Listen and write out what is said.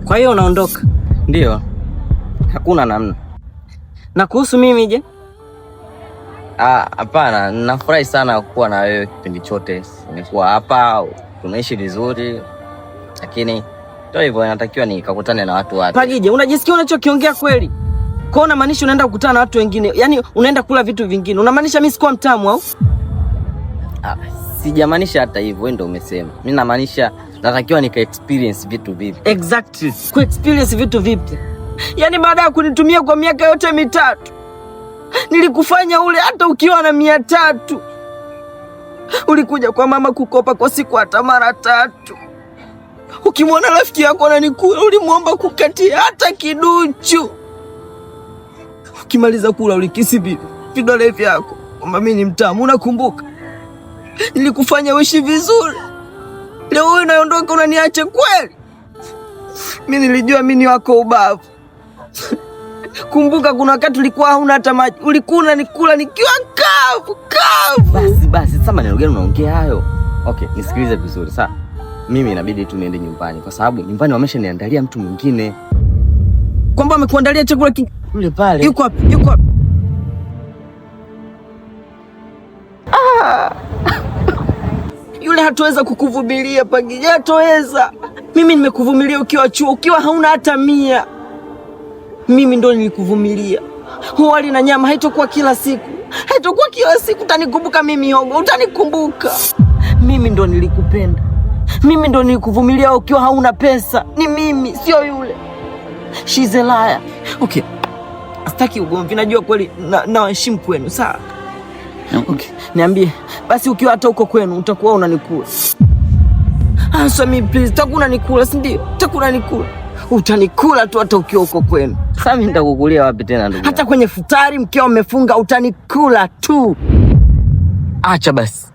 Kwa hiyo unaondoka? Ndiyo, hakuna namna. Na kuhusu mimi je? Ah, hapana, nafurahi sana kuwa na wewe kipindi chote. Nimekuwa hapa, tunaishi vizuri, lakini ndio hivyo, inatakiwa nikakutane na watu wapya. Pagije, unajisikia unachokiongea kweli? Kwa unamaanisha unaenda kukutana na watu wengine, yaani unaenda kula vitu vingine. Unamaanisha mimi sikuwa mtamu au? Ah, sijamaanisha hata hivyo, wewe ndio umesema. Mimi namaanisha natakiwa nika experience vitu vipya. Exactly. Ku experience vitu vipya. Yaani baada ya kunitumia kwa miaka yote 3 nilikufanya ule hata ukiwa na 300. Ulikuja kwa mama kukopa kwa siku hata mara 3. Ukimwona rafiki yako ananikula, ulimwomba kukatia hata kiduchu. Ukimaliza kula ulikisi vidole vyako kwamba mimi ni mtamu. Unakumbuka? Nilikufanya uishi vizuri. Leo wewe unaondoka unaniacha kweli? Mimi nilijua mimi ni wako ubavu. Kumbuka kuna wakati ulikuwa hauna hata maji, ulikuwa unanikula nikiwa kavu kavu. Basi basi, sasa maneno gani unaongea hayo? Okay, nisikilize vizuri sawa. Mimi inabidi tu niende nyumbani kwa sababu nyumbani wameshaniandalia mtu mwingine. Kwamba amekuandalia chakula yule pale. Yuko wapi? Yuko wapi? Ah! Yule hatuweza kukuvumilia Pagija, hatoweza. Mimi nimekuvumilia ukiwa chuo, ukiwa hauna hata 100. Mimi ndo nilikuvumilia. Wali na nyama haitokuwa kila siku. Haitokuwa kila siku. Utanikumbuka mimi Hogo, utanikumbuka. Mimi ndo nilikupenda. Mimi ndo nilikuvumilia ukiwa hauna pesa. Ni mimi, sio yule. She's a liar. Okay. Sitaki ugomvi, najua kweli nawaheshimu kwenu, sawa? Okay. Niambie, basi ukiwa hata huko kwenu utakuwa unanikula. Answer me please, utakuwa unanikula, si ndio? Utakuwa unanikula. Utanikula tu hata ukiwa huko kwenu. Sasa mimi nitakukulia wapi tena ndugu? Hata kwenye futari mkiwa mmefunga utanikula tu. Acha basi.